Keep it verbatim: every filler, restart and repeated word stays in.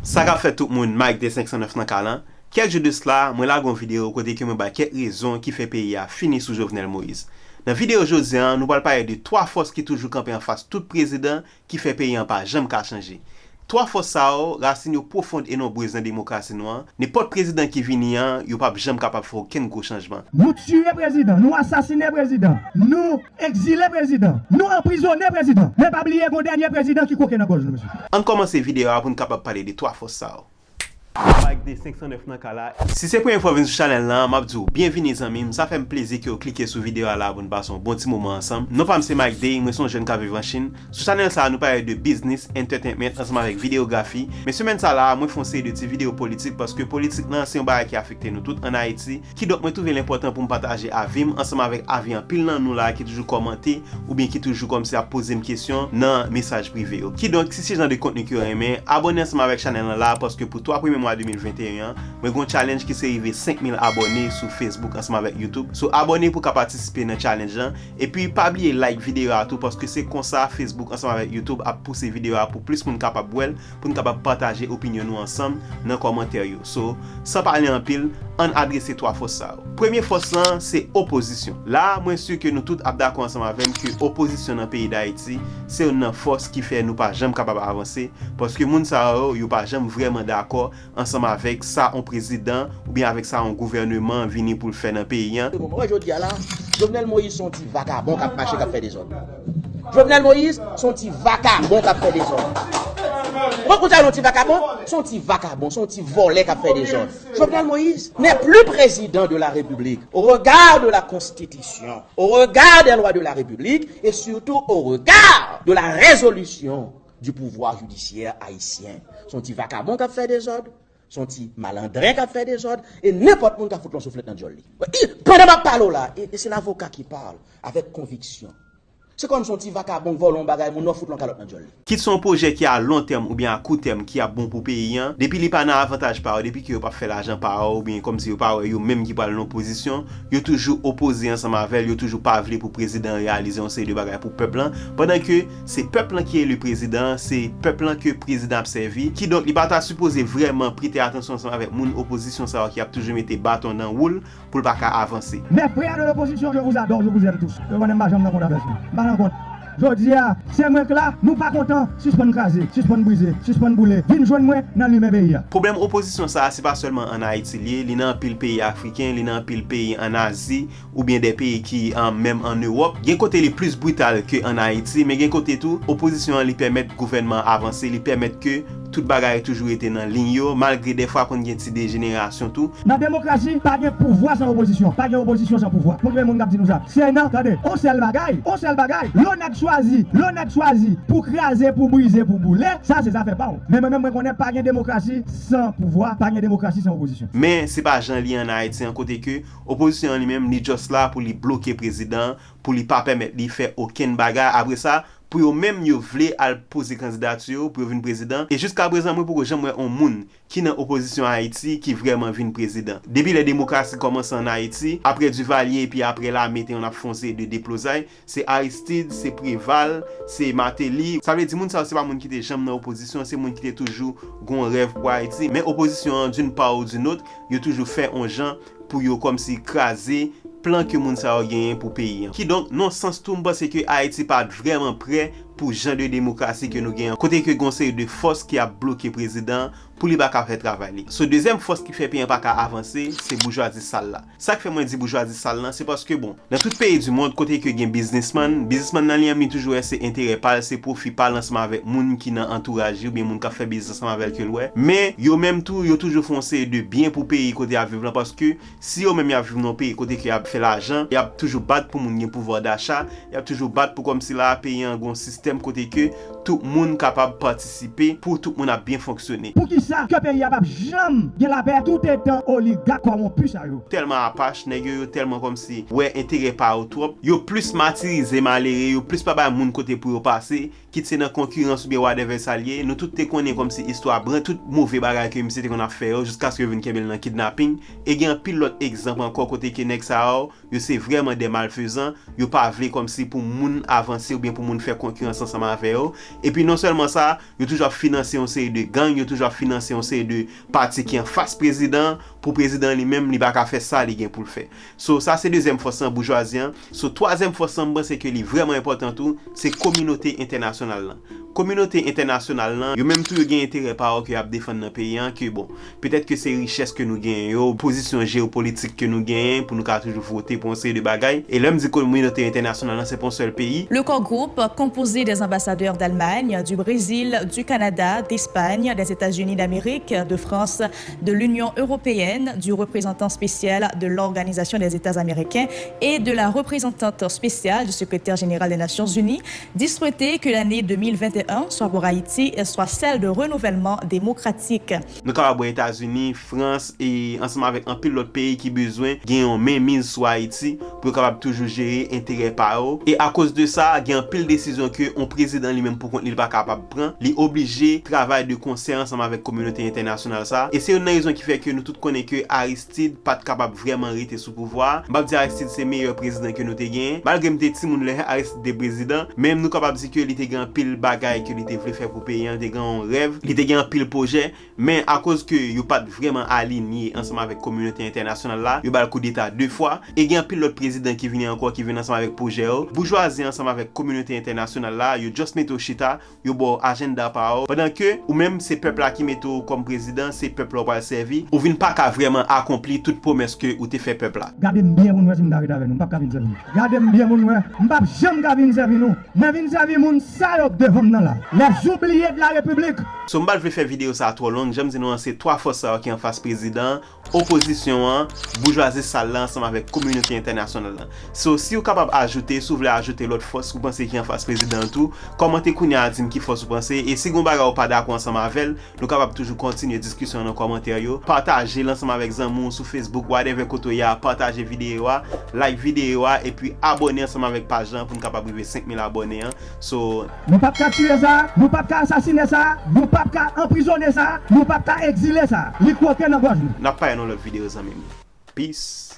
Sa k ap fèt tout moun, Mike de senk san nèf nan kay la. Kèk jou de sila, mwen lage yon videyo kote ke mwen bay kèk rezon ki fè peyi a fini sou Jovenel Moïse. Nan videyo jodi a, nou pral pale de twa fòs ki toujou kanpe anfas tout prezidan ki fè peyi an pa janm ka chanje. Twa fòs sa yo, rasin yo pwofon e nonbrez nan demokrasi nou an. Nenpòt prezidan ki vini an, yo p ap janm kapab fè okenn gwo chanjman. Nou tiye prezidan, nou asasinen prezidan, nou egzile prezidan, nou anprizone prezidan. Men pa bliye gen yon dènye prezidan ki kwoke nan gòj nou, mesye. Ann kòmanse videyo a pou n kapab pale de twa fòs sa yo. Mike de senk san nèf nan kay la. Si se premye fwa w vin sou chanèl lan, m ap di w byenvini zanmi m. Sa fè m plezi ke w klike sou videyo a la pou n pase yon bon ti moman ansanm. Non pa m se Mike Day, mwen se yon jèn k ap viv an Chin. Sou chanèl sa a, nou pale de biznis, entertainment ansanm avèk videyografi. Men semèn sa la, mwen fè yon seri de ti videyo politik paske politik lan se yon bagay ki afekte nou tout ann Ayiti. Kidonk, mwen twouve l enpòtan pou m pataje avi m ansanm avèk avi anpil nan nou la ki toujou kòmante oubyen ki toujou kòmsi ap poze m kesyon nan mesaj prive yo. Kidonk, si se jan de kontni ke w renmen, abòne ansanm avèk chanèl lan la paske pou twa premye mwa de mil venteyen an, mwen gen yon challenge ki se rive senk mil abòne sou Facebook ansanm avèk YouTube. So, abòne pou w ka patisipe nan challenge lan. Epi, pa bliye like videyo a tou paske se konsa Facebook ansanm avèk YouTube ap pouse videyo a pou plis moun kapab wè l, pou n kapab pataje opinyon nou ansanm nan kòmantè yo. So, san pale anpil, ann adrese twa fòs sa yo. Premye fòs lan, se opozisyon. La a, mwen si ke nou tout ap dakò ansanm avè m ke opozisyon nan peyi Dayiti, se youn nan fòs ki fè nou pa janm kapab avanse, paske moun sa yo, yo pa janm vrèman dakò ansanm avèk sa yon prezidan oubyen avèk sa yon gouvèneman vini pou l fè nan peyi an. Bon, mwen jodi a la, Jovenel Moïse se yon ti vakabon k ap mache, k ap fè dezòd. Jovenel Moïse se yon ti vakabon k ap fè dezòd. Ou konn sa yon ti vakabon? Se yon ti vakabon, se yon ti vòlè k ap fè dezòd. Jovenel Moïse n'est plus président de la République au regard de la Constitution, au regard des lois de la République et surtout au regard de la résolution du pouvoir judiciaire haïtien. Se yon ti vakabon k ap fè dezòd, se yon ti malandren k ap fè dezòd, e nenpòt moun ka fout l yon souflèt nan djòl li. I, pandan m ap pale w la, e, e se lavoka ki pale avèk konviksyon. Se kòm se yon ti vakabon k vòlè yon bagay moun nan, fout l yon kalòt nan djòl li. Kit se yon pwojè ki a lon tèm oubyen a kou tèm ki ap bon pou peyi an, depi li pa nan avantaj pa yo, depi ke yo p ap fè lajan pa yo, oubyen kòmsi yo pa wè yo menm ki pral nan opozisyon, yo toujou opoze ansanm avè l, yo toujou pa vle pou prezidan an reyalize yon seri de bagay pou pèp lan, pandan ke se pèp lan ki eli prezidan an, se pèp lan ke prezidan ap sèvi. Kidonk, li pa ta sipoze vrèman prete atansyon ansanm avèk moun opozisyon sa yo ki ap toujou mete baton nan wou l pou l pa ka avanse. Mes frères de l'opposition, je vous adore, je vous aime tous. Yo konnen m pa janm nan kont avè sa. M pa nan kont. Jodi a, se mwen k la, nou pa kontan, sispann kraze, sispann brize, sispann boule. Vin jwenn mwen nan limen peyi a. Pwoblèm opozisyon sa a, se pa sèlman ann Ayiti li ye, li nan anpil peyi afriken, li nan anpil peyi ann Azi, oubyen de peyi ki, an, menm ann Ewòp. Gen kote li plis brital ke ann Ayiti, men gen kote tou, opozisyon an li pèmèt gouvènman an avanse, li pèmèt ke tout bagay toujou rete nan liy yo, malgre dèfwa konn gen ti dejenerasyon tou. Nan demokrasi, pa gen pouvwa san opozisyon, pa gen opozisyon san pouvwa. Pou gen moun k ap di nou sa. Senan, tande, on sèl bagay, on sèl bagay, lè yon nèg chwazi, lè yon nèg chwazi pou kraze, pou brize, pou boule, sa se zafè pa w. Men mwen menm, mwen konnen pa gen demokrasi san pouvwa, pa gen demokrasi san opozisyon. Men se pa jan li ye ann Ayiti an, kote ke opozisyon an li menm, li just la pou li bloke prezidan an, pou li pa pèmèt li fè okenn bagay. Apre sa, pou yo menm, yo vle al poze kandidati yo pou yo vin prezidan. E jiskaprezan, mwen poko janm wè yon moun ki nan opozisyon Ayiti ki vrèman vin prezidan. Depi lè demokrasi kòmanse ann Ayiti, apre Duvalier epi apre la, mete yon ap fè yon seri de deplozay, se Aristide, se Préval, se Martelly. Sa vle di moun sa yo se pa moun ki te janm nan opozisyon, se moun ki te toujou gon rèv pou Ayiti. Men opozisyon an, d'une part ou d'une autre, yo toujou fè yon jan pou yo kòmsi kraze plan ke moun sa yo genyen pou peyi an. Kidonk, nan sans tou, m panse ke Ayiti pa t vrèman prè pou jan de demokrasi ke nou genyen, kote ke gon seri de fòs ki ap bloke prezidan an pou li pa ka fè travay li. So, dezyèm fòs ki fè peyi an pa ka avanse, se boujwazi sal la. Sa k fè mwen di boujwazi sal lan, se paske, bon, nan tout peyi di mond, kote ke gen biznismann, biznismann nan li menm, li toujou wè se enterè pa l, se pwofi pa l ansanm avèk moun ki nan antouraj li oubyen moun k ap fè biznis ansanm avè l ke l wè. Men, yo menm tou, yo toujou fè yon seri de byen pou peyi kote y ap viv lan, paske si yo menm y ap viv nan yon peyi kote ke y ap fè lajan, y ap toujou bat pou moun gen pouvwa dacha, y ap toujou bat pou kòmsi la peyi an gon sistèm kote ke tout moun kapab patisipe, pou tout moun ap byen fonksyone. Poukisa ke peyi a p ap janm gen lapè toutetan oligak kòwonpi sa yo? Tèlman apach, nèg yo, yo tèlman kòmsi wè enterè pa yo twòp, yo plis matirize malere, yo plis pa bay moun kote pou yo pase, kit se nan konkirans oubyen whatever sa l ye. Nou tout te konnen kòmsi istwa Brand, tout move bagay ke misye te konn ap fè yo, jiskaske yo vin kenbe l nan kidnaping. E gen anpil lòt egzanp ankò kote ke nèg sa yo, yo se vrèman de malfezan, yo pa vle kòmsi pou moun avanse oubyen pou moun fè konkirans ansanm avè yo. Epi non sèlman sa, yo toujou ap finanse yon seri de gang, yo toujou ap finanse yon seri de pati ki anfas prezidan, pou prezidan li menm, li pa ka fè sa li gen pou l fè. So, sa se dezyèm fòs lan, boujwazi an. So, twazyèm fòs lan, m panse ke li vrèman enpòtan tou, se kominote entènasyonal lan. Kominote entènasyonal lan, yo menm tou yo gen enterè pa yo ke y ap defann nan peyi an, ke bon, petèt ke se richès ke nou genyen yo, pozisyon jeyopolitik ke nou genyen pou nou ka toujou vote pou yon seri de bagay. E lè m di kominote entènasyonal lan, se pa yon sèl peyi. Le Core Group, composé des ambassadeurs d'Allemagne, du Brésil, du Canada, d'Espagne, des États-Unis d'Amérique, de France, de l'Union européenne, du représentant spécial de l'Organisation des États américains et de la représentante spéciale du secrétaire général des Nations Unies, dit souhaiter que l'année deux mille vingt et un soit pour Haïti soit celle de renouvellement démocratique. Nou kapab wè Etazini, Frans e ansanm avèk anpil lòt peyi ki bezwen gen yon menmiz sou Ayiti pou yo kapab toujou jere enterè pa yo. E akoz de sa, gen anpil desizyon ke yon prezidan li menm pou kont li, li pa kapab pran. Li oblije travay de konsè ansanm avèk kominote entènasyonal sa. E se youn nan rezon ki fè ke nou tout konnen ke Aristide pa t kapab vrèman rete sou pouvwa a. M p ap di Aristide se meyè prezidan ke nou te genyen. Malgre m te timoun lè Aristide te prezidan, men nou kapab di ke li te gen anpil bagay ke li te vle fè pou peyi an, li te gen yon rèv, li te gen anpil pwojè. Men akoz ke yo pa t vrèman alinye ansanm avèk kominote entènasyonal la, yo ba l koudeta de fwa. E gen anpil lòt prezidan ki vini ankò, ki vin ansanm avèk pwojè yo. Boujwazi ansanm avèk kominote entènasyonal la, yo just mete yo chita, yo ba w ajanda pa w. Pandan ke ou menm, se pèp la ki mete w kòm prezidan, se pèp la w pral sèvi. Ou vin pa ka vrèman akonpli tout pwomès ke ou te fè pèp la. Gade m byen pou n wè si m ka ret avè nou. M p ap ka vin sèvi nou. Gade m byen pou n wè. M p ap janm ka vin sèvi nou. Mwen vin sèvi moun sa yo k devan m nan la. Les oubliés de la République. So, m pa t vle fè videyo sa twò long, jan m di nou an, se twa fòs sa yo ki anfas prezidan an, opozisyon an, boujwazi sal la ansanm avèk kominote entènasyonal la. So, si w kapab ajoute, si w vle ajoute lòt fòs ou panse ki anfas prezidan an tou, kòmante kounye a, di m ki fòs ou panse, e si gon bagay ou pa dakò ansanm avè l, nou kapab toujou kontinye diskisyon an nan kòmantè yo. Pataje l ansanm avèk zanmi w sou Facebook, whatever kote w ye a, pataje videyo a, like videyo a, epi abòne ansanm avèk paj lan pou n kapab rive senk mil abòne an. So, Nou p ap ka tiye sa, nou p ap ka asasine sa, nou p ap ka anprizone sa, nou p ap ka egzile sa. Li kwoke nan gòj nou. N ap pale nan lòt videyo, zanmi m. Peace.